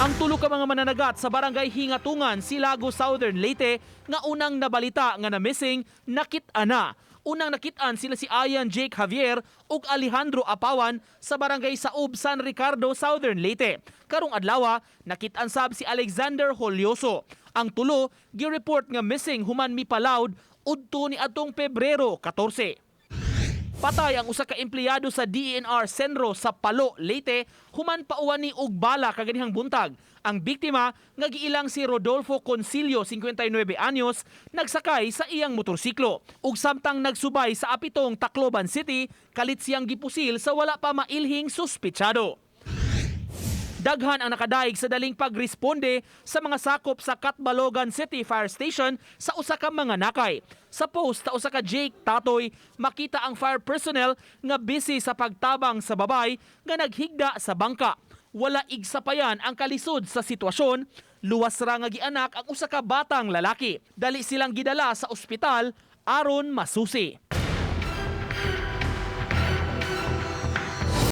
Ang tulo ka mga mananagat sa Barangay Hingatungan, Silago, Southern Leyte nga unang nabalita nga na-missing, nakit-an na. Unang nakit-an sila si Ayan Jake Javier ug Alejandro Apawan sa Barangay Saub, San Ricardo, Southern Leyte. Karong adlaw, nakit-an sab si Alexander Holyoso. Ang tulo gi-report nga missing human mipalawd udto ni atong Pebrero 14. Patay ang usa ka empleyado sa DENR CENRO sa Palo, Leyte, human pauwan ni og bala kaganihang buntag. Ang biktima nga giilang si Rodolfo Concilio, 59 anyos, nagsakay sa iyang motorsiklo. Ug samtang nagsubay sa Apitong, Tacloban City, kalit siyang gipusil sa wala pa mailhing suspetsado. Daghan ang nakadaig sa daling pagresponde sa mga sakop sa Catbalogan City Fire Station sa usa ka mga nakay. Sa post sa usa ka Jake Tatoy, makita ang fire personnel nga busy sa pagtabang sa babay nga naghigda sa bangka. Wala igsapayan ang kalisod sa sitwasyon, luwas ra nga gianak ang usa ka batang lalaki. Dali silang gidala sa ospital aron masusi.